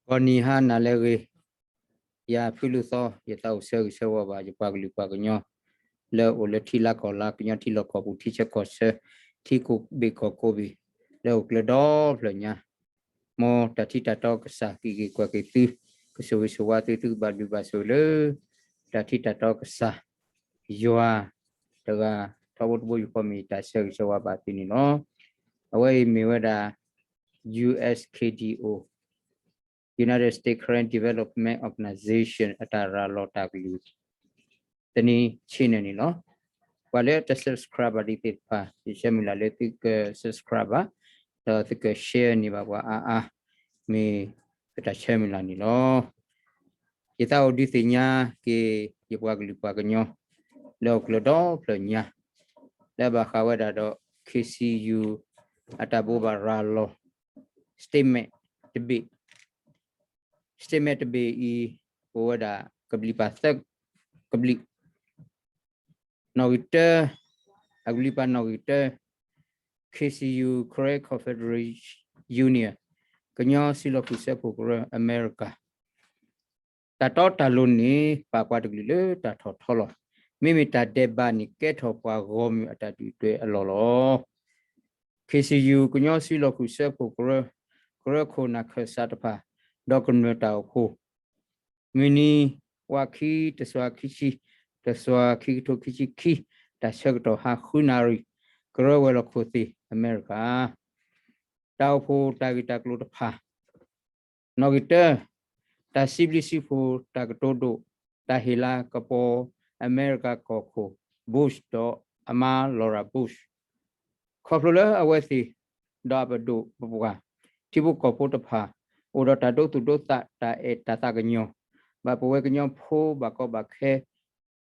ဂီၤနံၤဟါနၤလၢအဂ့ၤ, ယၤဖုလူၤသီ ယသးအိၣ်ဆၢဂ့ၤဆၢဝါဘၣ် ယပှၤကလုာ်ပှၤကညီ လၢအအိၣ်လၢထံလါကီၢ်လါ ကညီထံလီၢ်ကီၢ်ပူၤ ထံဆၢကီၢ်ဆၢ ထံကိးဘ့ၣ်ကီၢ်ကိးဘ့ၣ် လၢအအိၣ်ကျၢၤဒီဖျၢၣ်ညါ, မ်တၢ်ထံတၢ်တီကစၢ်က့ၤက့ၤကွၢ်က့ၤသု, ကဆိၣ်ဂ့ၤဆိၣ်ဝါသု သုကဘၣ်ဘျုးဘၣ်ဆိၣ်ဂ့ၤလၢ တၢ်ထံတၢ်တီကစၢ် ယွၤတဂၤ ထီဘိတဘိယူၢ်ဃီ မ့ၢ်တၢ်ဆၢဂ့ၤဆၢဝါဘၣ်သုန့ၣ်လီၤ. အဝဲအံၤမ့ၢ်ဝဲဒၣ် ယူႇအၢၣ်စ်ၶ့ၣ်တီၣ်အိၣ် United States Karen Development Organization အတၢ်ရၤလီၤတၢ်ကလုၢ် တနံၤဆ့ၣ်န့ၣ်န့ၣ်လီၤ. ပှၤလၢတ subscribe ဘၣ်ဒံးသ့ၣ်တဖၣ် ယဆၢမုၢ်လၢ်လၢသုက subscribe ဘၣ်, ဒီးသုက share န့ၢ်ဘၣ်ပှၤအါအါ မ့ၢ်ပတၢ်ဆၢမုၢ်လၢ်န့ၣ်လီၤ. ယသးအိၣ်ဒုးသ့ၣ်ညါက့ၤ ယပှၤကလုာ်ပှၤကညီ လၢအအိၣ်ကျၢၤဒီဖျၢၣ်ညါ လၢအဘၣ်ဃးဝဲဒၣ်ဒီး ခ့ၣ်စံယူၣ် အတၢ်ဘိးဘၣ်ရၤလီၤ statement တဘ့ၣ် statement တဘ့ၣ်အံၤ အိၣ်ဝဲဒၣ်ကဘျံးပၤသၢကဘျံး, နီၣ်ဂံၢ်တၢ, အကဘျံးပၤနီၣ်ဂံၢ်တၢ, K C U Karen Confederation Union ကညီစုလီၢ်ဃုာ်စၢဖှိၣ်ကရၢ အမဲရကၤ တၢ်တီတၢ်လိၤန့ၣ် ပာ်ပှၤတကလုာ်လၢတၢ်ထီၣ်ထီလီၤ. မ့မ့ၢ်တၢ်ဒဲးဘးန့ၣ် ကဲထီၣ်ပှၤဂီၢ်မုၢ်အတၢ်ဒုၣ်ဒွဲၣ်အလီၢ်လီၤ. K C U ကညီစုလီၢ်ဃုာ်စၢဖှိၣ်ကရၢ, ကရၢခိၣ်နၢ်ခၢၣ်စးတဖၣ်, ဒီးကမျၢၢ်တၢ်အိၣ်ဖှိၣ် မုၢ်နံၤ ဝးခံ တစွၤခံဆံ, တစွၤခံကထိခံဆံခံ, တၢ်ဆၢကတီၢ်ဟါဃုနၣ်ရံၣ်, ကရၢဝဲၤလီၢ်ခိၣ်သ့ၣ် အမဲရကၤ တၢ်အိၣ်ဖှိၣ်တၢ်ဂ့ၢ်တၢ်ကျိၤတဖၣ်, နီၣ်ဂံၢ်တၢ, တၢ်စံးဘျုးစံးဖှိၣ်တၢ်ကတိၤဒိၣ် တၢ်ဟ့ၣ်လၤကပီၤ အမဲရကၤကီၢ်ခိၣ် Bush ဒီးအမါ Laura Bush ခီဖျိလၢအဝဲသ့ၣ် ဒီးအပဒိၣ်ပပှၢ် ထံဖိကီၢ်ဖိတဖၣ် အိၣ်ဒီးတၢ်ဒိသူၣ်ဒိသး တၢ်အဲၣ်တၢ်သးကညီၤ ဘၣ်ပဝဲကညီဖိဘၣ်ကီဘၣ်ခဲ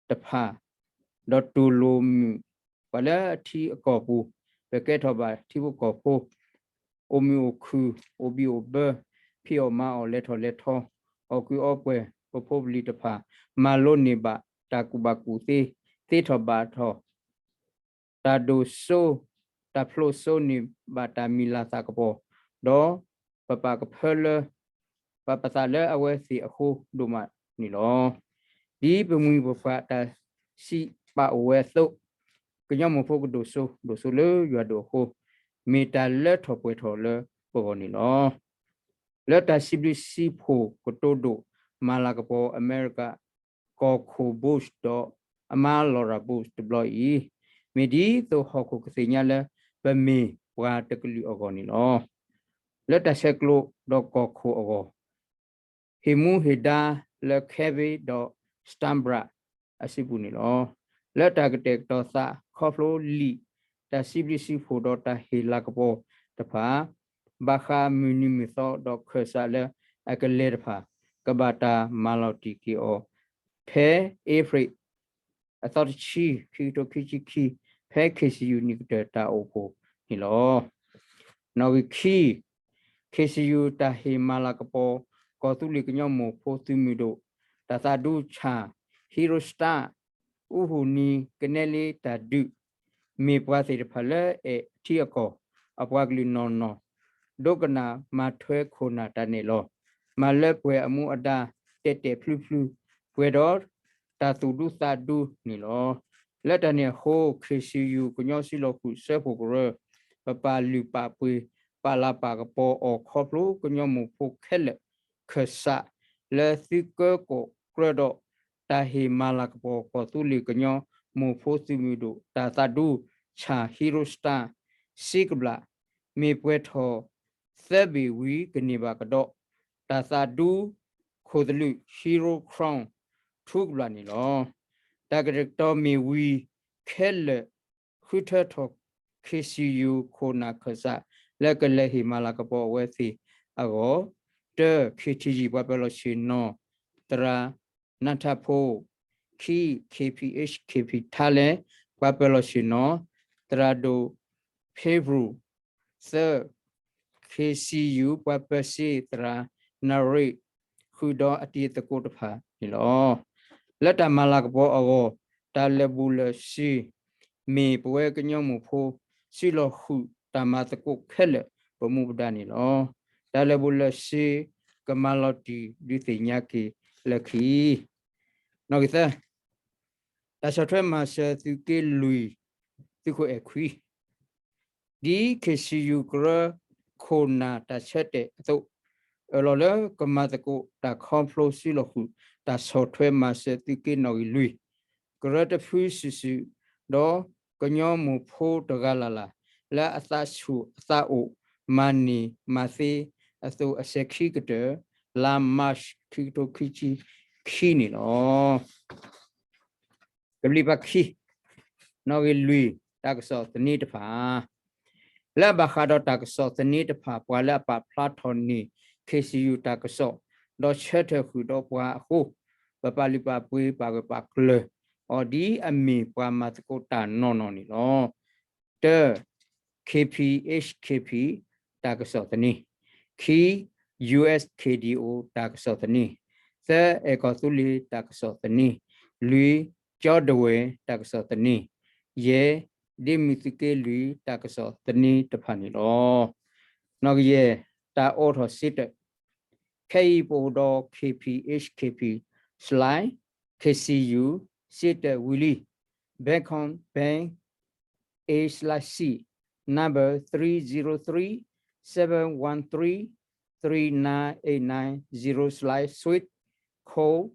တဖၣ် ဒီးတူၢ်လိာ်မုာ် ပှၤလၢအထံအကီၢ်ပူၤ ပကဲထီၣ်ဘၣ်ထံဖိကီၢ်ဖိ အိၣ်မုာ်အိၣ်ခုၣ် အိၣ်ဘံၣ်အိၣ်ဘၢ ဖံးအီၣ်မၤအီၣ် လဲၤထီၣ်လဲၤထီ အီၣ်ကုးအီပှဲၤ ပဖိပလံၤတဖၣ် မၤလိန့ၢ်ဘၣ်တၢ်ကူၣ်ဘၣ်ကူၣ်သ့ သ့ထီၣ်ဘၣ်ထီၣ် တၢ်ဒိၣ်စိ တၢ်ဖျိစိန့ၢ်ဘၣ်တၢ်မံၤလၤသၣ်ကပီၤ ဒီးပပာ်ကဖၢလၢ ပာ်ပသးလၢအဝဲသ့ၣ်အဃိဒိၣ်မးန့ၣ်လီၤ. ဒ်ပမှံၤပပှၢ်တၢ်စံးပာ်အိၣ်ဝဲအသိး, ကညီမုၢ်ဖိကဒိၣ်စိဒိၣ်စိလၢယွၤဒိၣ်အဃိ, မ့ၢ်တၢ်လၢထီၣ်ပှဲၤထီၣ်လၢပဂီၢ်န့ၣ်လီၤ. လၢတၢ်စံးဘျုးစံးဖှိၣ်ကတိၤဒိၣ် မၤလၤကပီၤအမဲရကၤ ကီၢ်ခိၣ် Bush ဒီးအမါ Laura Bush တဘျီအံၤ, မ့ၢ်ဒ်သိးဟီၣ်ခိၣ်ကသ့ၣ်ညါလၢ ပမ့ၢ်ပှၤတကလုာ်အဂီၢ်န့ၣ်လီၤ. လၢတၢ်ဆဲးကျိးဒီးကီၢ်ခိၣ်အဂီၢ် ဟ့ၣ်မူဟ့ၣ်ဒါလၢ Kevin ဒီး Steinbrenner အစုပူၤန့ၣ်လီၤ. လၢတၢ်ကတဲာ်ကတီၤသးခီဖျိလံာ် တၢ်စံးဘျုးစံးဖှိၣ်ဒီးတၢ်ဟ့ၣ်လၤကပီၤတဖၣ် ဘၣ်ဃးမုၢ်နံၤမုၢ်သီဒီးခၢၣ်စးလၢအကလဲၤတဖၣ် ကဘၣ်တၢ်မၤလီၤတံၢ်က့ၤအီၤ ဖဲအ့ဖြ့ၣ် အသီတဆံ ခံကထိခံဆံခံ ဖဲ K C U နံၣ်ကတၢၢ်တၢ်အိၣ်ဖှိၣ်န့ၣ်လီၤ. နီၣ်ဂံၢ်ခံ K C U တၢ်ဟ့ၣ်မၤလၤကပီၤ ကီၢ်သူလ့ၤကညီမိၢ်ဖိသုးမုၢ်ဒိၣ် တၢ်သးဒူဆၣ် Hero Star အူဟူးနံၤကနဲလ့တၢ်ဒုး မ့ၢ်ပှၤသ့ၣ်တဖၣ်လၢအဲၣ်ထံအကီၢ် အပှၤကလုာ်နီၢ်နီၢ် ဒိကနၣ်မၤထွဲခိၣ်နၢ်တၢ်နဲၣ်လီၤ မၤလၢပှဲၤအမူအဒါ တဲာ်တဲာ်ဖျုဖျု ပှဲၤဒီးတၢ်သူၣ်ဒူသးဒူန့ၣ်လီၤ. လၢတၢ်န့ၣ်အဃိ K C U ကညီစုလီၢ်ဃုာ်စၢဖှိၣ်ကရၢ ပပာ်လုၢ်ပာ်ပှ့ၤ ပာ်လၤပာ်ကပီၤအီၤခီဖျိ ကညီမိၢ်ဖိခဲလၢာ်ခၢၣ်စး လၢသုကၢကီၣ်ကြၢးဒီး တၢ်ဟ့ၣ်မၤလၤကပီၤ ကီၢ်သူလ့ၤကညီမိၢ်ဖိသုးမုၢ်ဒိၣ် တၢ်သးဒူဆၣ် Hero Star စ့ကဘျၣ် မ့ၢ်ပှဲၤထီၣ်သၢဘ့ၣ်ဝံၤ ကန့ၢ်ဘၣ်ကဒီး တၢ်သးဒူခိၣ်သလုး Hero Crown ထူကဘျၣ်န့ၣ်လီၤ. တၢ်ကတဲာ်ကတီၤမ့ၢ်ဝံၤခဲလၢာ် ဃုထၢထီၣ် K C U ခိၣ်နၢ်ခၢၣ်စး လၢကလဲၤဟ့ၣ်မၤလၤကပီၤအဝဲသ့ၣ်အဂီၢ်, တၢ K T G ပှၤပၢၤလီၢ်ဆ့ၣ်နီၤ သရၣ် နၢ်ထၣ်ဖိ, ခံ K P H K P Thailand ပှၤပၢၤလီၢ်ဆ့ၣ်နီၤ သရၣ်ဒိၣ် ဖ့ဘြူး, သၢ K C U ပှၤပၢၤစ့သရၣ် နၣ်ရံး ဃုာ်ဒီးအတံၤသကိးတဖၣ်န့ၣ်လီၤ. လၢတၢ်မၤလၤကပီၤအဂီၢ် တၢ်လၢာ်ဘူၣ်လၢာ်စ့ၤ မ့ၢ်ပဝဲကညီမိၢ်ဖိ စုလီၢ်ဃုာ်တၢ်မၤသကိးခဲလၢာ် ပမူပဒါန့ၣ်လီၤ. တၢ်လၢာ်ဘူၣ်လၢာ်စ့ၤ ကမၤလီၤတံၢ်ဒုးသ့ၣ်ညါက့ၤလၢခံ. နီၣ်ဂံၢ်သၢ, တၢ်ဆီၣ်ထွဲမၤစၢၤသုးက့လွံၢ် သုးခိၣ်အဲၣ်ခွံ ဒ် ခ့ၣ်စံယူၣ် ကရၢခိၣ်နၢ်တၢ်ဆၢတဲာ်အသိး, အၢၣ်လီၤလၢကမၤသကိးတၢ်ခီဖျိစုလီၤဃုာ် တၢ်ဆီၣ်ထွဲမၤစၢၤသုးက့နီၣ်ဂံၢ်လွံၢ်, ကရၢတဖုစုာ်စုာ်, ဒီးကညီမိၢ်ဖိတဂၤလၢ်လၢ် လၢအသးဆူၣ်အသးအိၣ် မၤန့ၢ်မၤသ့အသိး အစဲၤခံကတၢၢ် လါမၢ်ၡး ခံကထိခံဆံခံန့ၣ်လီၤ. ကဘျံးပၤခံ, နီၣ်ဂံၢ်လွံၢ် တၢ်ကစီၣ်သန့တဖၣ်, လၢအဘၣ်ဃးဒီးတၢ်ကစီၣ်သန့တဖၣ် ပှၤလၢအပာ်ဖျါထီၣ်န့ၢ် ခ့ၣ်စံယူၣ်တၢ်ကစီၣ် ဒီးဆၢထၢၣ်ဃုာ်ဒီးပှၤအဃိ, ပပာ်လုၢ်ပာ်ပှ့ၤပာ်ဂၢၢ်ပာ်ကျၢၤအီၤ ဒ်အမ့ၢ်ပှၤမၤသကိးတၢ်နီၢ်နီၢ်န့ၣ်လီၤ. တၢ, K P H K P တၢ်ကစီၣ်သန့, ခံ, U S K D O တၢ်ကစီၣ်သန့, သၢ, အဲၣ်ကီၢ်သူလ့ၤတၢ်ကစီၣ်သန့, လွံၢ်, ကၠီဒဝဲၢ်တၢ်ကစီၣ်သန့, ယဲၢ်, ဒ့မုၣ်သုးက့လွံၢ်တၢ်ကစီၣ်သန့တဖၣ်န့ၣ်လီၤ. နီၣ်ဂံၢ်ယဲၢ်, တၢ်အိးထီၣ်စ့တၢး, ခဲအံၤပအိၣ်ဒီး K P H K P slash K C U စ့တၢးဝံၤလံ, Bangkok Bank A slash C, number three zero three seven one three three nine eight nine zero slash swift code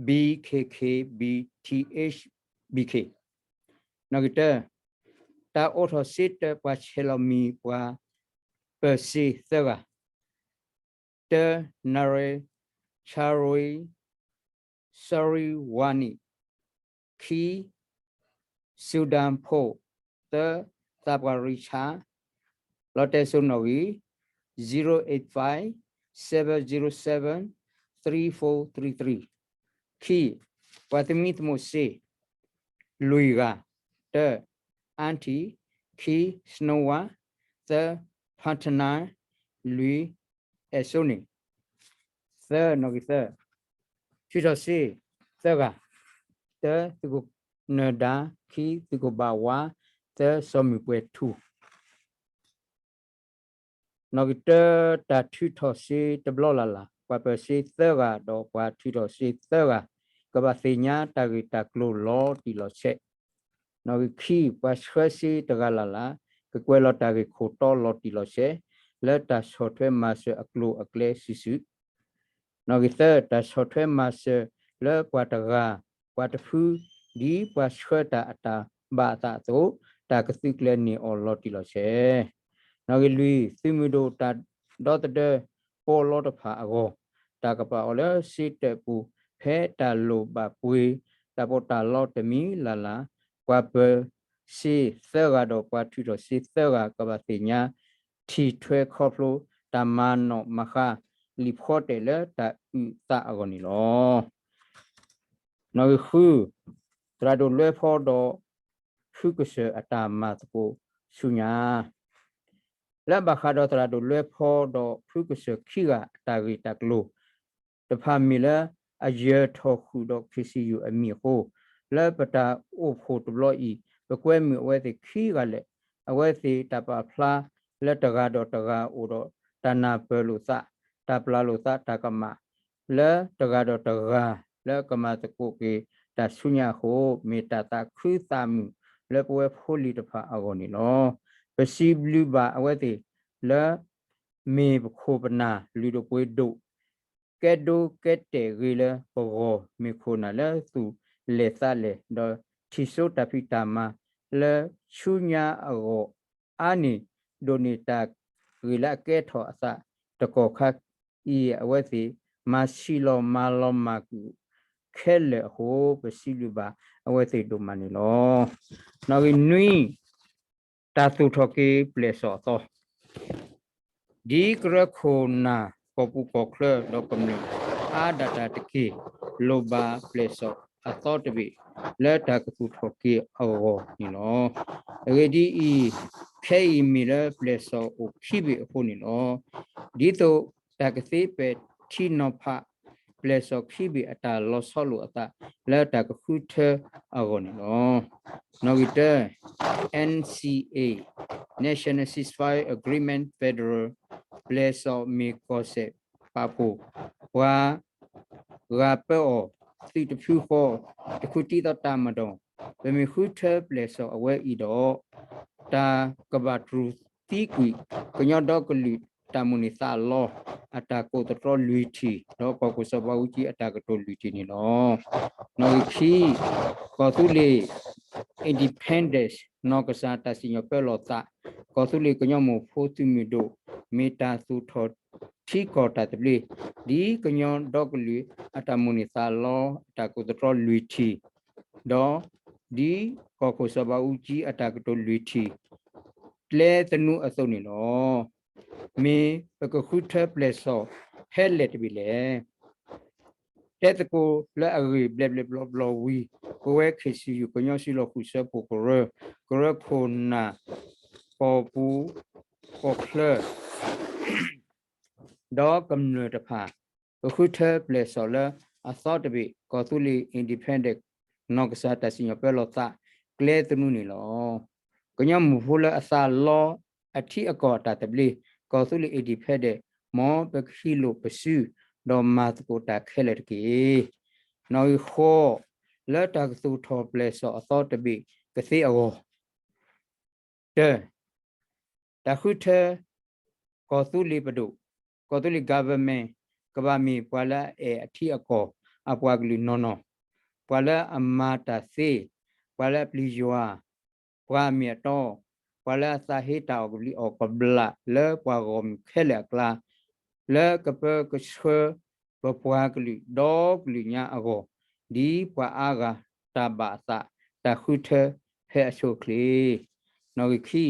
B K K B T H B K. နီၣ်ဂံၢ်တၢ, တၢ်အိးထီၣ်စ့တၢး ပှၤဆဲးလီၤမံၤပှၤပၢၤစ့သၢဂၤ, တၢ, Naresh Charwani, Sudhir Paul, သၢ, သးပှၢ်ရံၣ်ဆၣ်, လီၤတဲာ်စိနီၣ်ဂံၢ်, zero eight five seven zero seven three four three three, ခံ, ပှၤသမံသမိးစ့ လွံၢ်ဂၤ, တၢ, Aunty, ခံ, Snowa, သၢ, Patna, လွံၢ်, Esoni, သၢ, နီၣ်ဂံၢ်သၢ, ထုးထီၣ်စ့သၢဂၤ, တၢ, သုးခိၣ်နၢၤဒါ, ခံ, သုးခိၣ်ဘၣ်ဝါ, သၢ, စီၤမုၢ်ပှဲၤထူ နီၣ်ဂံၢ်တၢ, တၢ်ထုးထီၣ်စ့တဘျီလၢ်လၢ် ပှၤပၢၤစ့သၢဂၤ ဒီးပှၤထုးထီၣ်စ့သၢဂၤ ကဘၣ်သ့ၣ်ညါတၢ်ဂ့ၢ်တၢ်ကျိၤလီၤတံၢ်လီၤဆဲး, နီၣ်ဂံၢ်ခံ, ပှၤဆှၢစ့တဂၤလၢ်လၢ် ကကွဲးလီၤတၢ်ဂ့ၢ်ခိၣ်တီလီၤတံၢ်လီၤဆဲး လၢတၢ်ဆီၣ်ထွဲမၤစၢၤအကျိၤအကျဲစုာ်စုာ် နီၣ်ဂံၢ်သၢ, တၢ်ဆီၣ်ထွဲမၤစၢၤလၢပှၤတဂၤ ပှၤတဖု ဒ်ပှၤဆှၢတၢ်အတၢ်ဘၣ်အသးအသိး တၢ်ကသုးကျဲၤန့ၢ်အီၤလီၤတံၢ်လီၤဆဲး, နီၣ်ဂံၢ်လွံၢ်, သုးမုၢ်ဒိၣ်တၢ်ဒီသဒၢ ပီးလီတဖၣ်အဂီၢ် တၢ်ကပာ်အီၤလၢစ့တၢးပူၤ ဖဲတၢ်လိၣ်ဘၣ်ပှ့ၤ တၢ်ပီးတၢ်လီတမံၤလၢ်လၢ် ပှၤပၢၤစ့သၢဂၤ ဒီးပှၤထုးထီၣ်စ့သၢဂၤ ကဘၣ်သ့ၣ်ညါ ထံၣ်ထွဲခီဖျိ တၢ်မၤနီၣ်မၤဃါ လံာ်ဖီတဲာ်လၢတၢ်အုၣ်သးအဂီၢ်န့ၣ်လီၤ. နီၣ်ဂံၢ်ဃု, သရၣ်ဒိၣ်လွဲဖီဒီး ဖုကစၢၢ်အတၢ်မၤသကိးဆူညါ လၢဘၣ်ဃးဒီးသရၣ်ဒိၣ်လွဲဖီဒီးဖုကစၢၢ်ခံဂၤအတၢ်ဂ့ၢ်တၢ်ကျိၤတဖၣ် မ့ၢ်လၢအယၢၤထီၣ်ဃုာ်ဒီး ခ့ၣ်စံယူၣ်အမံၤအဃိ, လၢပတၢ်အိၣ်ဖှိၣ်တဘျီအံၤ ပကွဲမုာ်အဝဲသ့ၣ်ခံဂၤလၢာ်, အဝဲသ့ၣ်တၢ်ပာ်ဖျါလၢတဂၤဒီးတဂၤအိၣ်ဒီးတၢ်နၢ်ပၢၢ်လိာ်သး, တၢ်ပျၢ်လိာ်သးတၢ်ကမၣ် လၢတဂၤဒီးတဂၤ လၢကမၤသကိးက့ၤတၢ်ဆူညါအဃိ, မ့ၢ်တၢ်သးခုသးမုာ်လၢပဝဲဖိလံၤတဖၣ်အဂီၢ်န့ၣ်လီၤ. ပစံးဘျုးဘၣ်အဝဲသ့ၣ်လၢ မ့ၢ်ပခိၣ်ပနၢ်လုၢ်ဒိၣ်ပှ့ၤဒိၣ် ကဲဒိကဲတဲာ်ဂ့ၤလၢပဂီၢ် မ့ၢ်ခိၣ်နၢ်လၢသူၣ်လဲၢ်သးလဲၢ် ဒီးထံၣ်စိတၢ်ဖံးတၢ်မၤလၢဆူညါအဂီၢ် အါန့ၢ်ဒိၣ်န့ၢ်တၢ်ဂ့ၢ်လၢအကဲထီၣ်အသးတကီၢ်ခါအံၤ အဝဲသ့ၣ်မၤဆံးလီၤမၤလီၤမၢ်ကွံာ်ခဲလၢာ်အဃိ ပစံးဘျုးဘၣ်အဝဲသ့ၣ်ဒိၣ်မးန့ၣ်လီၤ. နီၣ်ဂံၢ်နွံ, တၢ်သူၣ်ထီၣ်က့ၤပျဲၢ်စီၣ်အသီ ဒ်ကရၢခိၣ်နၢ်ကီၢ်ပူၤကီၢ်ချၢဒီးကမျၢၢ်အါဒၣ်တၢ်တက့ၢ် လိၣ်ဘၣ်ပျဲၢ်စီၣ်အသီတဘ့ၣ် လၢတၢ်ကသူၣ်ထီၣ်က့ၤအဂီၢ်န့ၣ်လီၤ. အဂ့ၢ်ဒ်အံၤ, ခဲအံၤမ့ၢ်လၢပျဲၢ်စီၣ်အိၣ်ခံဘ့ၣ်အဃိန့ၣ်လီၤ. ဒ်သိးတၢ်ကသ့ပဲာ်ထံနီၤဖး ပျဲၢ်စီၣ်ခံဘ့ၣ်အတၢ်လီၤဆီလိာ်အသး လၢတၢ်ကဃုထၢအဂီၢ်န့ၣ်လီၤ. နီၣ်ဂံၢ်တၢ, N C A, National Ceasefire Agreement Federal ပျဲၢ်စီၣ်မ့ၢ်ကီၢ်စဲၣ် ပာ်ဖှိၣ်ပှၤ ဂၤပၢအီၤ သုးတဖုဃီ တခုတံၢ်သီၣ်တၢ်မၤဒီး ပမ့ၢ်ဃုထၢပျဲၢ်စီၣ်အဝဲအံၤဒီး တၢ်ကဘၣ်တြူာ်သံကွံာ် ကညီဒီကလုာ်တၢ်မိၣ်န့ၢ်သးလီ အတၢ်ကိးသတြီလွံၢ်ထံၣ် ဒီးကီၢ်ခိၣ်စီၤဘးအူကၠံအတၢ်ကတိၤလွံၢ်ထံၣ်န့ၣ်လီၤ. နီၣ်ဂံၢ်ခံ ကီၢ်သူလ့ၤ independence နီၢ်ကစၢ်တၢ်စံၣ်ညီၣ်ပၢလီၤသး ကီၢ်သူလ့ၤကညီမိၢ်ဖိသုးမုၢ်ဒိၣ် မ့ၢ်တၢ်သူၣ်ထီၣ်ထံကီၢ်တၢ်သဘျ့ ဒ်ကညီဒီကလုာ်အတၢ်မိၣ်န့ၢ်သးလီ အတၢ်ကိးသတြီလွံၢ်ထံၣ် ဒီး ဒ်ကီၢ်ခိၣ်စီၤဘးအူကၠံအတၢ်ကတိၤလွံၢ်ထံၣ် ကျဲသနူအသိးန့ၣ်လီၤ. မ့ၢ်ပကဃုထၢပျဲၢ်စီၣ်ဖဲလဲၣ်တဘ့ၣ်လဲၣ်. တဲသကိးလၢအဂ့ၢ်ဘျဲၣ်ဘျဲၣ်ဘျီဘျီဝံၤ ပဝဲ ခ့ၣ်စံယူၣ် ကညီစံလီၤဃုာ်စၢဖှိၣ်ကရၢ ကရၢခိၣ်နၢ် ကီၢ်ပူၤ ကီၢ်ချၢ ဒီးကမျၢၢ်တဖၣ် ပဃုထၢပျဲၢ်စီၣ်လၢအသီတဘ့ၣ် ကီၢ်သူလ့ၤ independent နီၢ်ကစၢ်တၢ်စံၣ်ညီၣ်ပၢလီၤသး ကျဲသနူန့ၣ်လီၤ. ကညီမိၢ်ဖိလၢအသးလီအထံအကီၢ်အတၢ်သဘျ့ ကီၢ်သူလ့ၤ independent မ်ပကဟံးလိာ်ပစု ဒီးမၤသကိးတၢ်ခဲလၢာ်တက့ၢ်. နီၣ်ဂံၢ်ဃိး လၢတၢ်ကသူၣ်ထီၣ်ပျဲၢ်စီၣ်အသီတဘ့ၣ်ကသ့အဂီၢ် တၢ်ဃုထၢ ကီၢ်သူလ့ၤပဒိၣ် ကီၢ်သူလ့ၤ government ကဘၣ်မ့ၢ်ပှၤလၢအအဲၣ်အထံအကီၢ် အပှၤကလုာ်နီၢ်နီၢ်, ပှၤလၢအမၤတၢ်သ့, ပှၤလၢအပျံၤယွၤ, ပှၤအမ့ၢ်အတီ, ပှၤလၢအသးဟ့တၢ်အီၣ်ကဘျံးအီၣ်ကဘျၣ်လၢပှၤဂီၢ်မုၢ်ခဲလၢာ်အကျါ, လၢကပၢကဆှၢပပှၤကလုာ်ဒီကလုာ်ညါအဂီၢ်, ဒ်ပှၤအါဂၤတၢ်ဘၣ်အသး တၢ်ဃုထၢဖဲအဆိအချ့. နီၣ်ဂံၢ်ခံ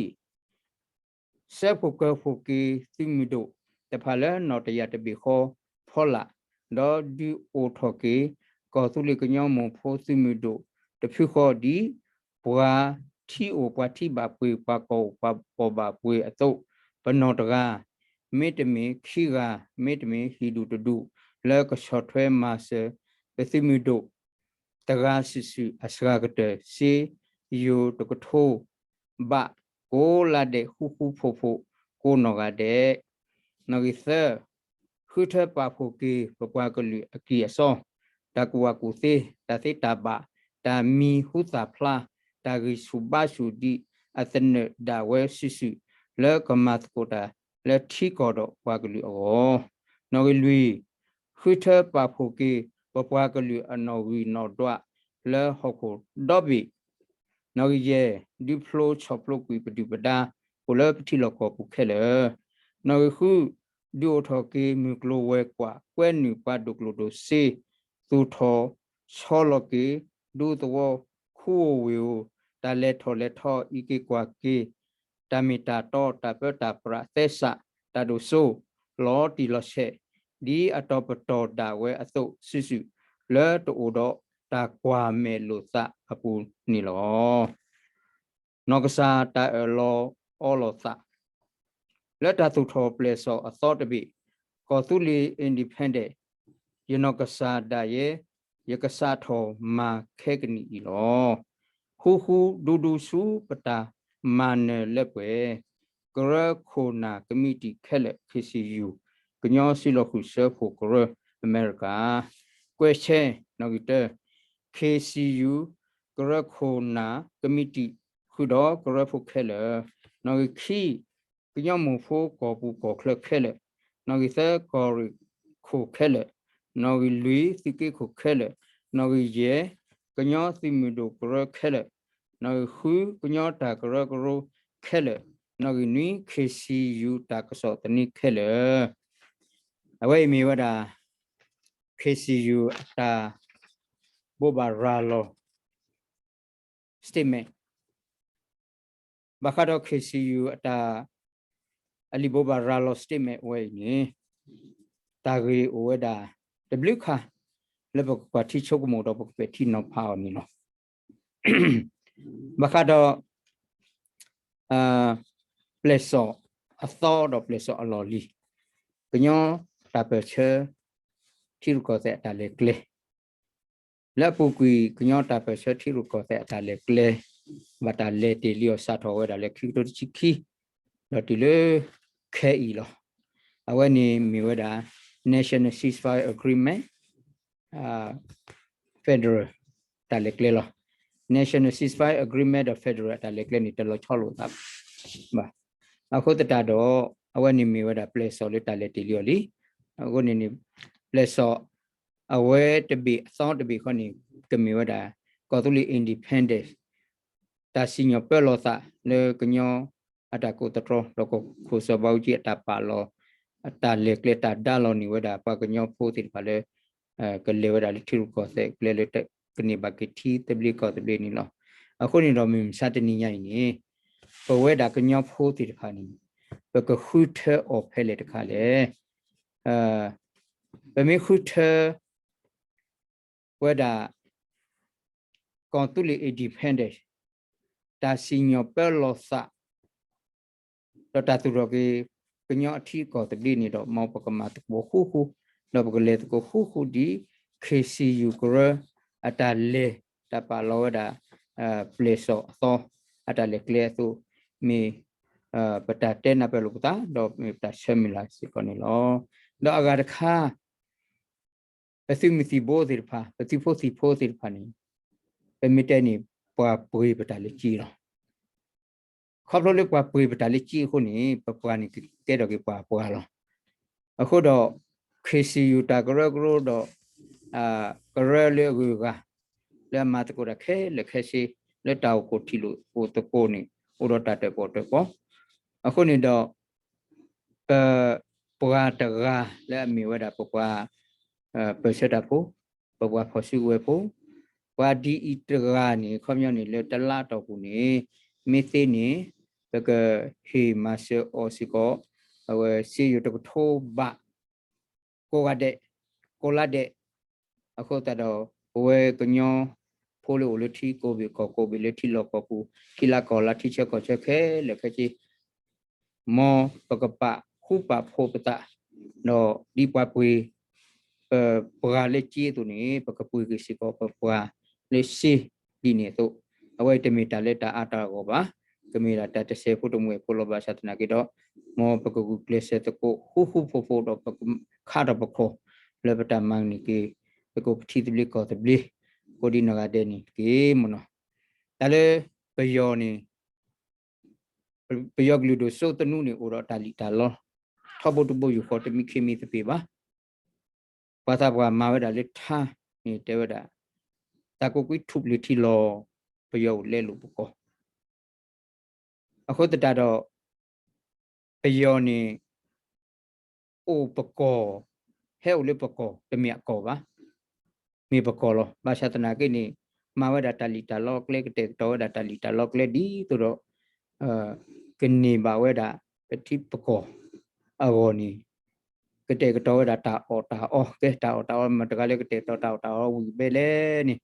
စၢဖှိၣ်ကၢဖှိၣ်က့ၤသုးမုၢ်ဒိၣ်တဖၣ်လၢနီၣ်တယၢ်တဘ့ၣ်ဃီဖီလာ်, ဒီးဒုးအိၣ်ထီၣ်က့ၤ ကီၢ်သူလ့ၤကညီမိၢ်ဖိသုးမုၢ်ဒိၣ်တဖုဃီဒ် ပှၤထံအိၣ်ပှၤထံဘၣ်ပှ့ၤ ပှၤကီၢ်အိၣ်ပှၤကီၢ်ဘၣ်ပှ့ၤအသိး, ပနီၢ်တဂၤ မ့တမ့ၢ်ခံဂၤ မ့တမ့ၢ်ဟံၣ်ဒူၣ်တဒူၣ် လၢကဆီၣ်ထွဲမၤစၢၤပသုးမုၢ်ဒိၣ် တဂၤစုာ်စုာ်အစှၤကတၢၢ်စ့ယိၤတကထိ ဘၣ်ကိးလါဒဲး ဃူဃူဖိးဖိး ကိးနီၢ်ဂၤဒဲး. နီၣ်ဂံၢ်သၢ ဃုထၢပာ်ဖှိၣ်က့ၤ ပပှၤကလုာ်အကံၢ်အစီ, တၢ်ကူၣ်ဘၣ်ကူၣ်သ့, တၢ်သ့တၢ်ဘၣ်, တၢ်မံၤဟူသၣ်ဖျါ, တၢ်ဂံၢ်ဆူၣ်ဘါဆူၣ်ဒ် အသနၢၣ်ဒၣ်ဝဲစုာ်စုာ် လၢကမၤသကိးတၢ်လၢထံကီၢ်ဒီးပှၤကလုာ်အဂီၢ်. နီၣ်ဂံၢ်လွံၢ် ဃုထၢပာ်ဖှိၣ်က့ၤ ပပှၤကလုာ်အနီၣ်ဂံၢ်နီၣ်ဒွး လၢဟီၣ်ခိၣ်ဒီဘ့ၣ်. နီၣ်ဂံၢ်ယဲၢ် ဒုးဖျိဆီၣ်ဖျိကွံာ်ပဒုၣ်ပဒါ အိၣ်လၢပထံလီၢ်ကီၢ်ပူၤခဲလၢာ်. နီၣ်ဂံၢ်ဃု ဒုးအိၣ်ထီၣ်က့ၤမုၢ်ကျိၤဝဲၤကွာ် ကွဲနုာ်ပှၤဒိၣ်ကျိၣ်ဒိၣ်စ့, သူၣ်ထီၣ်ဆီလီၤက့ၤ ဒူသဝီ ခူဧိၤဝ့ၢ်ဧိၤ, တၢ်လဲၤထီၣ်လဲၤထီ အံးက့ၤကွၢ်က့ၤ တၢ်မ့ၢ်တၢ်တီ တၢ်ပၢတၢ်ပြးသဲစး တၢ်ဒိၣ်စိ လီၤတံၢ်လီၤဆဲး ဒ်အတီၤပတီၢ်ဒၣ်ဝဲအသိးစုာ်စုာ် လၢတအိၣ်ဒီးတၢ်ကွၢ်မဲာ်လိာ်သးအပူၤန့ၣ်လီၤ. နီၢ်ကစၢ်တၢ်အၢၣ်လီၤအီလီၤသး လၢတၢ်သူၣ်ထီၣ်ပျဲၢ်စီၣ်အသီတဘ့ၣ် ကီၢ်သူလ့ၤ independent ယနီၢ်ကစၢ်ဒၣ်ယဲ ယကစးထီၣ်မၤခဲကနံၣ်အံၤလီၤ. ဃူဃူဒူဒူဆူပတၢ်မၤနၢၤလၢပှဲၤ ကရၢခိၣ်နၢ်ကမံးတံာ်ခဲလၢာ် ခ့ၣ်စံယူၣ် ကညီစံလီၤဃုာ်စၢဖှိၣ်ကရၢ အမဲရကၤ ကွဲးဆဲ နီၣ်ဂံၢ်တၢ ခ့ၣ်စံယူၣ် ကရၢခိၣ်နၢ်ကမံးတံာ် ဃုာ်ဒီးကရၢဖိခဲလၢာ်, နီၣ်ဂံၢ်ခံ ကညီမိၢ်ဖိကီၢ်ပူၤကီၢ်ချၢခဲလၢာ်, နီၣ်ဂံၢ်သၢ ကီၢ်ရ့ၣ်ခိၣ်ခဲလၢာ်, နီၣ်ဂံၢ်လွံၢ် သုးက့ခိၣ်ခဲလၢာ်, နီၣ်ဂံၢ်ယဲၢ် ကညီသုးမုၢ်ဒိၣ်ကရၢခဲလၢာ်, နီၣ်ဂံၢ်ဃု ကညီတၢ်ကရၢကရိခဲလၢာ်, နီၣ်ဂံၢ်နွံ ခ့ၣ်စံယူၣ်တၢ်ကစီၣ်သန့ခဲလၢာ်. အဝဲအံၤမ့ၢ်ဝဲဒၣ် ခ့ၣ်စံယူၣ်အတၢ် ဘိးဘၣ်ရၤလီၤ statement ဘၣ်ဃးဒီး ခ့ၣ်စံယူၣ်အတၢ် အလံာ်ဘိးဘၣ်ရၤလီၤ statement ဝဲအံၤန့ၣ် တၢ်ဂ့ၢ်အိၣ်ဝဲဒၣ်တဘျုးခါ လၢပကကွၢ်ထံဆိကမိၣ်ဒီးပကပဲာ်ထံနီၤဖးအီၤန့ၣ်လီၤ. ဘၣ်ဃးဒီး ပျဲၢ်စီၣ်အသီဒီးပျဲၢ်စီၣ်အလီၢ်လံၤ, ကညီတၢ်ပၢၢ်ဆၢ ထံရူၢ်ကီၢ်သဲးအတၢ်လဲၤကျဲ လၢအပူၤကွံာ် ကညီတၢ်ပၢၢ်ဆၢထံရူၢ်ကီၢ်သဲးအတၢ်လဲၤကျဲ ဘၣ်တၢ်လဲၤတ့ၢ်လံအီၤစးထီၣ်ဝဲဒၣ်လၢခံကထိတဆံခံ ဒီးတုၤလၢခဲအံၤလီၤ. အဝဲန့ၣ်မ့ၢ်ဝဲဒၣ် National Ceasefire Agreement, Federal တၢ်လဲၤကျဲလီၤ. National Ceasefire Agreement ဒီး Federal အတၢ်လဲၤကျဲန့ၣ် တလီၤဆီလိာ်သးဘၣ်. အဃိသတးဒီး အဝဲန့ၣ်မ့ၢ်ဝဲဒၣ် ပျဲၢ်စီၣ်လၢတၢ်လဲၤတ့ၢ်လံအီၤလံ. အဃိန့ၣ်န့ၣ် ပျဲၢ်စီၣ် အဝဲတဘ့ၣ်အသီတဘ့ၣ်ဃီန့ၣ် ကမ့ၢ်ဝဲဒၣ် ကီၢ်သူလ့ၤ independence တၢ်စံၣ်ညီၣ်ပၢလီၤသးလၢကညီအတၢ်ကိးသတြီ ဒီးကီၢ်ခိၣ်စီၤဘးအူကၠံအတၢ်ပာ်လီၤ အတၢ်လဲၤကျဲတၢ်ဒါလီၤန့ၢ်ဝဲဒၣ်ပှၤကညီဖိသ့ၣ်တဖၣ်လၢ ကလဲၤဝဲဒၣ်လၢထံရူၢ်ကီၢ်သဲးကျဲလၢ ကန့ၢ်ဘၣ်က့ၤထံသဘျ့ကီၢ်သဘျ့န့ၣ်လီၤ. အဃိန့ၣ်ဒီးမုၢ်မဆါတနံၤညါအံၤန့ၣ် ပဝဲဒၣ်ကညီဖိသ့ၣ်တဖၣ်န့ၣ် ပကဃုထၢအီၤဖဲလဲၣ်တခါလဲၣ်. ပမ့ၢ်ဃုထၢ ဝဲဒၣ် ကီၢ်သူလ့ၤ independence တၢ်စံၣ်ညီၣ်ပၢလီၤသး ဒီးတၢ်သူၣ်ထီၣ်က့ၤ ကညီအထံအကီၢ်သဘျ့န့ၣ်ဒီး မ်ပကမၤသကိးဃူဃူ ဒီးပကလဲၤသကိးဃူဃူဒ် KCU ကရၢ အတၢ်လဲၤတၢ်ပာ်လီၤဝဲဒၣ် ပျဲၢ်စီၣ်အသီ အတၢ်လဲၤကျဲအသိး မ့ၢ် ပတၢ်တဲနၢ်ပၢၢ်လိာ်ပသး ဒီးမ့ၢ်ပတၢ်ဆၢမုၢ်လၢ်စ့ၢ်ကီးန့ၣ်လီၤ. ဒီးအဂၤတခါ ပသုးမုၢ်သံၣ်ဘိသ့ၣ်တဖၣ် ပသုးဖိသံၣ်ဖိသ့ၣ်တဖၣ်န့ၣ် ပမ့ၢ်တဲန့ၣ် ပှၤပှ့ၤပတၢ်လၢက့လီၤ. ခီဖျိလၢပှၤပှ့ၤပတၢ်လၢက့အဃိန့ၣ် ပပှၤန့ၣ်ကကဲထီၣ်က့ၤပှၤပှၤလီၤ. အဃိဒီး KCU တၢ်ကရၢကရိဒီး ကရၢလၢအဂုၤအဂၤ လၢအမၤသကိးတၢ်ခဲလၢာ်ခဲဆ့ လၢတၢ်အိၣ်ဖှိၣ်ထံၣ်လိာ်အိၣ်သကိးန့ၣ် အိၣ်ဒီးတၢ်တၢၣ်ပီၣ်တၢၣ်ပီ အဃိန့ၣ်ဒီး ပ ပှၤတဂၤလၢအမ့ၢ်ဝဲဒၣ်ပပှၤ ပၢၢ်ဆၢတၢ်ဖိ, ပပှၤဖီၣ်စုကဝဲၤဖိ, ပှၤဒ်အံၤတဂၤန့ၣ် ခီပညီန့ၣ်လၢတလါအတီၢ်ပူၤန့ၣ် မ့ၢ်သ့န့ၣ် ပကဟ့ၣ်မၤစၢၤအီၤစ့ၢ်ကီး အဝဲစ့ယိၤတကထိဘး ကိးဂၤဒဲး, ကိးလါဒဲး, အဃိသတးဒီး ပဝဲကညီဖိလၢအိၣ်လၢထံကိးဘ့ၣ်ကီၢ်ကိးဘ့ၣ် လၢထံလီၢ်ကီၢ်ပူၤ ထံလါကီၢ်လါ ထံဆၢကီၢ်ဆၢခဲလၢာ်ခဲဆ့ မ်ပကပာ်ဃူပာ်ဖိးပသး ဒီးဒ်ပှၤပှ့ၤ ပပှၤလၢက့အသိးန့ၣ် ပကပှ့ၤက့ၤစ့ၢ်ကီး ပပှၤလၢစ့ဒ်န့ၣ်အသိး အဝဲတမ့ၢ်တၢ်လၢတၢ်အါတၢ်ဂီၢ်ဘၣ်, ကမ့ၢ်ဒၣ်တၢ်တစဲးဖိတမှဲၤဖိလီၤ. ဘၣ်ဆၣ်သနာ်က့ဒီး မ်ပကဂုာ်ကျဲးစၢးသကိးဃူဃူဖိးဖိးဒီး ပကခါထီၣ်ပခီၣ် လၢပတၢ်မၤန့ၢ်က့ၤ သကိးပထံသဘျ့ကီၢ်သဘျ့ ကိးဒ်နီၢ်ဂၤဒဲးန့ၣ်တက့ၢ်မ့ၢ်နီၤ. တၢ်လၢပယီၤန့ၣ် ပယီၤကလုာ်ဒိၣ်စိသနူန့ၣ် အိၣ်ဒီးတၢ်လံၣ်တၢ်လီ ထီဘိတဘိယူၢ်ဃီ တမံခ့မံသပ့ၤဘၣ်. ပှၤသးပှၢ်မၤဝဲဒၣ်လၢထါန့ၣ်တဲဝဲဒၣ် သးကိးကွံထူၣ်ပျ့ၤထံလီၤ ပယီၤအိၣ်လဲလိာ်ပကီၢ်. အဃိသတးဒီး ပယီၤန့ၣ် အိၣ်ပကီၢ်, ဟဲအိၣ်လၢပကီၢ် တမ့ၢ်အကီၢ်ဘၣ်, မ့ၢ်ပကီၢ်လီၤ. ဘၣ်ဆၣ်သနာ်က့န့ၣ် မၤဝဲဒၣ်တၢ်လံၣ်တၢ်လီကျဲ ကတဲာ်ကတီၤဝဲဒၣ်တၢ်လံၣ်တၢ်လီကျဲဒ်သိးဒီး ကန့ၢ်ဘၣ်ဝဲဒၣ် ပထံပကီၢ်အဂီၢ်န့ၣ် ကတဲာ်ကတီၤဝဲဒၣ်တၢ်အီၣ်တၢ်အီ, ကဲတၢ်အီၣ်တၢ်အီ မတၤတဂၤလၢကတဲာ်ကတီၤတၢ်အီၣ်တၢ်အီဝံၣ်ဘဲလဲၣ်န့ၣ်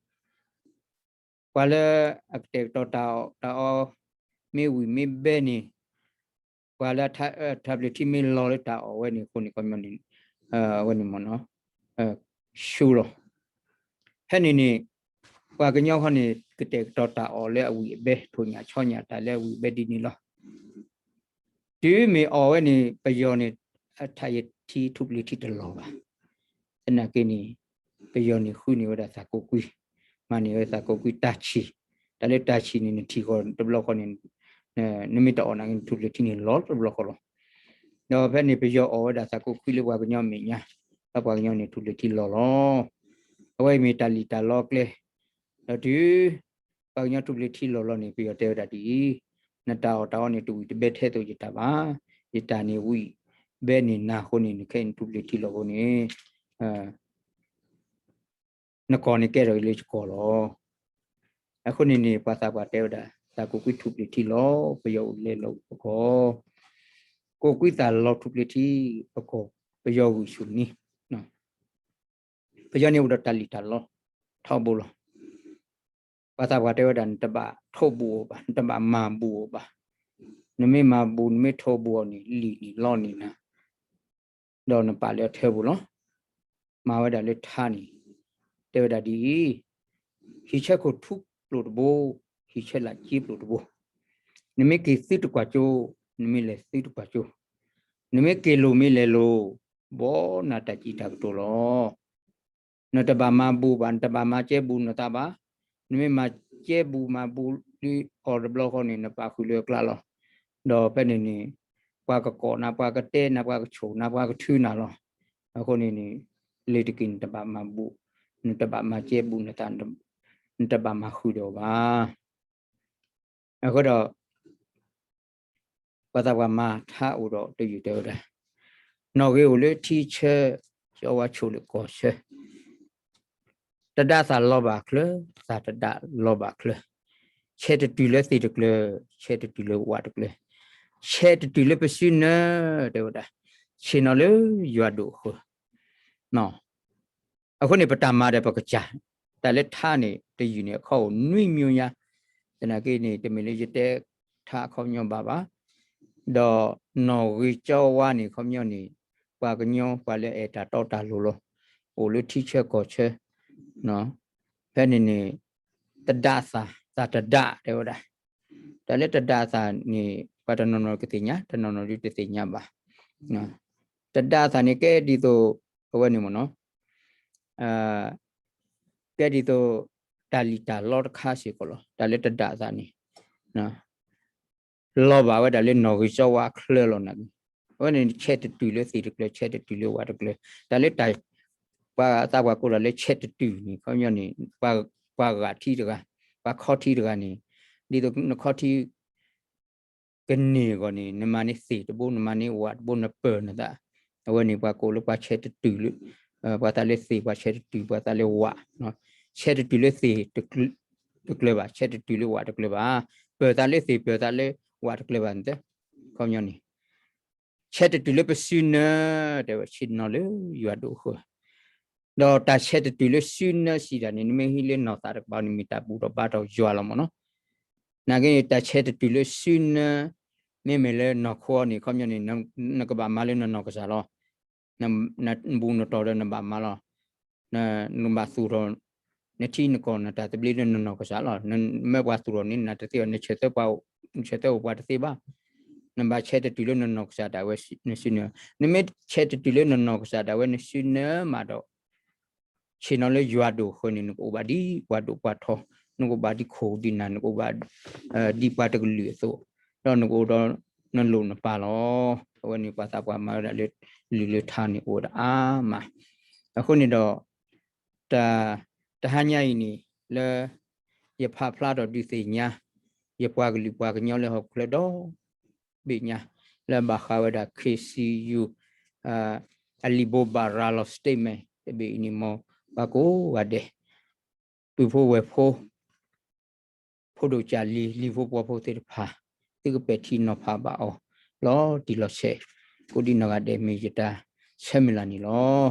ပှၤလၢအကတဲာ်ကတီၤတၢ်အီၣ်တၢ်အီ မ့ၢ်ဝံၣ်မ့ၢ်ဘဲန့ၣ် ပှၤလၢထူၣ်ပျ့ၤထံမ့ၢ်လီၤလၢတၢ်အီၣ်ဝဲန့ၣ်အဃိန့ၣ် ခီပညီန့ၣ် အဝဲန့ၣ်မ့ၢ်နီၤ ဆူလီၤ. ဖဲန့ၣ်န့ၣ် ပှၤကညီခီန့ၣ် ကတဲာ်ကတီၤတၢ်အီၣ်လၢအဝံၣ်အဘဲ ထိၣ်ညၣ်ဆီညၣ်တၢ်လၢအဝံၣ်အဘဲဒ်န့ၣ်လီၤ. တုၤမ့ၢ်အီၣ်ဝဲန့ၣ် ပယီၤန့ၣ် အထးယထံထူၣ်ပျ့ၤထံတလီၤဘၣ်. သနာ်က့န့ၣ် ပယီၤန့ၣ်ဃုန့ၢ်ဝဲဒၣ်သးကိးကွံ, မၤန့ၢ်ဝဲသးကိးကွံတၢ်ဆံၣ်, တၢ်လၢတၢ်ဆံၣ်န့ၣ် နထံၣ်ဃီတဘျီဃီန့ၣ် နမ့ၢ်တအီၣ်နာ်က့ နထူၣ်ပျ့ၤထံန့ၣ်လီၤတဘျီဃီလီၤ. ဒီးဖဲန့ၣ်ပယီၤအီၣ်ဝဲဒၣ်သးကိးကွံလၢပှၤကညီမဲာ်ညါ, ဒီးပှၤကညီန့ၣ်ထူၣ်ပျ့ၤထံလီၤလီၤ. အဝဲအံၤမ့ၢ်တၢ်လံၣ်တၢ်လီကျဲ ဒီးတုၤ ပှၤကညီထူၣ်ပျ့ၤထံလီၤလီၤန့ၣ် ပယီၤတဲဝဲဒၣ်ဒ်အံၤ, နတၢ်အီၣ်တၢ်အီန့ၣ် တဝံၣ်တဘဲထဲသိးယတၢ်ဘၣ်. ယတၢ်န့ၣ်ဝံၣ်ဘဲန့ၢ်နၤအဃိန့ၣ် နခဲအံၤနထူၣ်ပျ့ၤထံလီၤအဃိန့ၣ် နကီၢ်န့ၣ်ကဲထီၣ်လၢယကီၢ်လီၤ. အဃိန့ၣ်န့ၣ် ပှၤသးပှၢ်တဲဝဲဒၣ် သးကိးကွံထူၣ်ပျ့ၤထံလီၤ ပယီၤအိၣ်လဲလိာ်ပကီၢ်, ကိးကွံသးလီၤထူၣ်ပျ့ၤထံ ပကီၢ် ပယီၤဂုာ်ဆူၣ်န့ၣ် ပယီၤန့ၣ်အိၣ်ဒီးတၢ်လံၣ်တၢ်လီထီဘိလီၤ. ပှၤသးပှၢ်တဲဝဲဒၣ် နတဘၣ်ထိးဘူးအီၤဘၣ်, နတဘၣ်မၤဘူးအီၤဘၣ်. နမ့ၢ်မၤဘူး နမ့ၢ်ထိးဘူးအီၤန့ၣ် လံၣ်န့ၣ်လီန့ၢ်နၤ ဒီးနပာ်လၢအထၢပူၤလီၤ. မၤဝဲဒၣ်လၢထါန့ၣ် တဲဝဲဒၣ်ဒ်အံၤ, ဟံၣ်ဆၢခိၣ်ထူပျိာ်တဘိ, ဟံၣ်ဆၢလာ်က့ပျိာ်တဘိ, နမ့ၢ်က့ၤသုတကွၢ်ကၠိ, နမ့ၢ်လဲၤသုတကွၢ်ကၠိ, နမ့ၢ်က့ၤလိာ်မ့ၢ်လဲၤလိာ် ဘီနၤတၢ်စံးတၢ်ကတိၤလီၤ. နတဘၣ်မၤဘူးဘၣ်, နတဘၣ်မၤကဲဘူးနသးဘၣ်. နမ့ၢ်မၤကဲဘူးမၤဘူးဒ်အီၤတဘျီဃီန့ၣ် နပာ်ဃုာ်လၢအကျါလီၤ. ဒီးဖဲန့ၣ်န့ၣ် ပှၤကကိးနၤ, ပှၤကတဲနၤ, ပှၤကဆိၣ်နၤ, ပှၤကထုနၤလီၤ. အဃိန့ၣ်န့ၣ် လ့ၤတက့ၤနတဘၣ်မၤဘူး, နတဘၣ်မၤကဲဘူးနသး, နတဘၣ်မၤဃုာ်ဒီးအီၤဘၣ်. အဃိဒီး ပှၤသးပှၢ်မၤထါအိၣ်ဒီးတယုၢ်တဲဝဲဒၣ်, နီၣ်ဂံၢ်အိၣ်လၢထံဆၢ, ကၠီဝါဆိၣ်လၢကီၢ်ဆၢ, တဒၣ်သၣ်လီၤဘၣ်ချၢ, သၣ်တဒၣ်လီၤဘၣ်ချၢ, ဆဲးတတုၤလၢသ့ၣ်တကျၢၤ, ဆဲးတတုၤလၢဝးတကျၢၤ, ဆဲးတတုၤလၢပစုနၢ, တဲဝဲဒၣ်, ဆ့ၣ်နီၤလၢယွၤဒိၣ်အဃၢၤ အဃိန့ၣ် ပတၢ်မၤဒီးပကစၢ်, တၢ်လၢထါန့ၣ် တယုၢ်န့ၣ် အခီအိၣ်နွံမံၤညါ, သနာ်က့န့ၣ် တမ့ၢ်လၢယတဲထါအခီပညီဘၣ်ဘၣ်, ဒီးနီၣ်ဂံၢ်ကၠီဝါန့ၣ် အခီပညီန့ၣ် ပှၤကညီ ပှၤလၢအအဲၣ်တၢ်တီတၢ်လိၤလီၤ, အိၣ်လၢထံဆၢကီၢ်ဆၢ, ဖဲန့ၣ်န့ၣ် တဒၣ်သၣ်, သၣ်တဒၣ်တဲဝဲဒၣ်, တၢ်လၢတဒၣ်သၣ်န့ၣ် ပှၤတနီၤနီၤကသ့ၣ်ညါ, တနီၤနီၤဒုးတသ့ၣ်ညါဘၣ်. တဒၣ်သၣ်န့ၣ်ကဲဒ်သိး အဝဲန့ၣ်မ့ၢ်နီၤ, ကဲဒ်သိး တၢ်လံၣ်တၢ်လီတခါစ့ၢ်ကီးလီၤ. တၢ်လၢတဒၣ်သၣ်န့ၣ် လီၤဘၣ်ဝဲဒၣ်လၢနီၣ်ဂံၢ်ကၠီဝါအချၢလီၤနၤ, အဝဲန့ၣ်ဆဲးတတုၤလၢသ့ၣ်တကျၢၤ, ဆဲးတတုၤလၢဝးတကျၢၤ, တၢ်လၢတၢ် ပှၤသးပှၢ်ကိးတၢ်လၢဆဲးတတုၤန့ၣ် ခီပညီန့ၣ် ပှၤဂာ်ထံတဂၤ, ပှၤခီထံတဂၤန့ၣ် ဒ်သိးနခီထံ ကန့ၢ်အဂီၢ်န့ၣ် နမၤန့ၢ်သ့ၣ်တဘိ, နမၤန့ၢ်ဝးတဘိ, နပၢၢ်နသး, အဝဲန့ၣ်ပှၤကိးလၢပှၤဆဲးတတုၤလၢ, ပှၤသးလၢသ့ၣ်, ပှၤဆဲးတတုၤ, ပှၤသးလၢဝး, ဆဲးတတုၤလၢသ့ၣ်တကျၢၤဘၣ်, ဆဲးတတုၤလၢဝးတကျၢၤဘၣ်, ပၢၢ်သးလၢသ့ၣ်, ပၢၢ်သးလၢဝးတကျၢၤဘၣ်, ခီပညီန့ၣ် ဆဲးတတုၤလၢပစုနၢ, တဲဝဲဆ့ၣ်နီၤလၢယွၤဒိၣ်အဃၢၤ, ဒီးတၢ်ဆဲးတတုၤလၢစုနၢစံးတၢ်န့ၣ် နမ့ၢ်ဟံးလၢနီၢ်သးတကပၤန့ၣ် မ့ၢ်တၢ်ဘူၣ်ထီၣ်ဘါထီၣ်ယွၤလီၤမ့ၢ်နီၤ. နာ်က့န့ၣ် တၢ်ဆဲးတတုၤလၢစုနၢ, မ့မ့ၢ်လၢနီၢ်ခိန့ၣ် ခီပညီန့ၣ် နကဘၣ်မၤလၢနနီၢ်ကစၢ်လီၤ. နဘူၣ်နတီၢ်ဒီးနဘၣ်မၤလီၤ. နဘၣ်သူၣ်ထီၣ် နထံနကီၢ်နတၢ်သဘျ့လၢနနီၢ်ကစၢ်လီၤ. နမၢပှၤသူၣ်ထီၣ်န့ၣ် နတသ့ဘၣ်, နဆၢသၢပှၤ, နဆၢသၢအိၣ်ပှၤတသ့ဘၣ်. နဘၣ်ဆဲးတတုၤလၢနနီၢ်ကစၢ်ဒၣ်ဝဲနစုနၢ, နမ့ၢ်ဆဲးတတုၤလၢနနီၢ်ကစၢ်ဒၣ်ဝဲနစုနၢမးဒီး ဆ့ၣ်နီၤလၢယွၤဒိၣ်အဃၢၤန့ၣ် နကအိၣ်ဘၣ်ဒ်ပှၤဒိၣ်ပှၤထီ, နကအိၣ်ဘၣ်ဒ်ခိၣ်ဒ်နၢ်, နကအိၣ်ဘၣ်ဒ်ပှၤတကလုာ်အသိး, ဒီးနကအိၣ်ဒီးနလိၣ်နပၢ်လီၤ. အဝဲန့ၣ်ပှၤသးပှၢ်မၤဝဲဒၣ်လၢ လုၢ်လၢထါန့ၣ်အိၣ်ဝဲဒၣ်အါမး. အဃိန့ၣ်ဒီး တၢ် တဟါညါအံၤန့ၣ် လၢ ယဖးဖျါထီၣ်ဒုးသ့ၣ်ညါ ယပှၤကလုာ်ပှၤကညီလၢဟီၣ်ခိၣ်ချၢဒီဘ့ၣ်ညါ လၢဘၣ်ဃးဝဲဒၣ် ခ့ၣ်စံယူၣ် အလံာ်ဘိးဘၣ်ရၤလီၤ statement တဘ့ၣ်အံၤန့ၣ် မ်ပှၤကိးဂၤဒဲး ပုၢ်ဖိဝဲၢ်ဖိ ဖိဒိၣ်ကၢ်လံၤ လံၤဖိပှီၤဖိသ့ၣ်တဖၣ် သုကပဲာ်ထံနီၤဖးဘၣ်အီၤ လီၤတံၢ်လီၤဆဲး ကိးဒံနီၢ်ဂၤဒဲး မ့ၢ်ယတၢ်ဆၢမုၢ်လၢ်န့ၣ်လီၤ.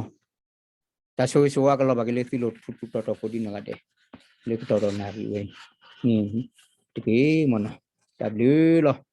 တၢ်ဆိၣ်ဂ့ၤဆိၣ်ဝါကလီၤဘၣ်က့ၤလၢသုလိၤ ထူးထူးတီၤတီၤကိးဒံနီၢ်ဂၤဒဲး လၢကတီၢ်ဒီးနၣ်ရံၣ်ဝဲန့ၣ်တက့ၢ်မ့ၢ်နီၤ. တၢ်ဘျုးလီၤ.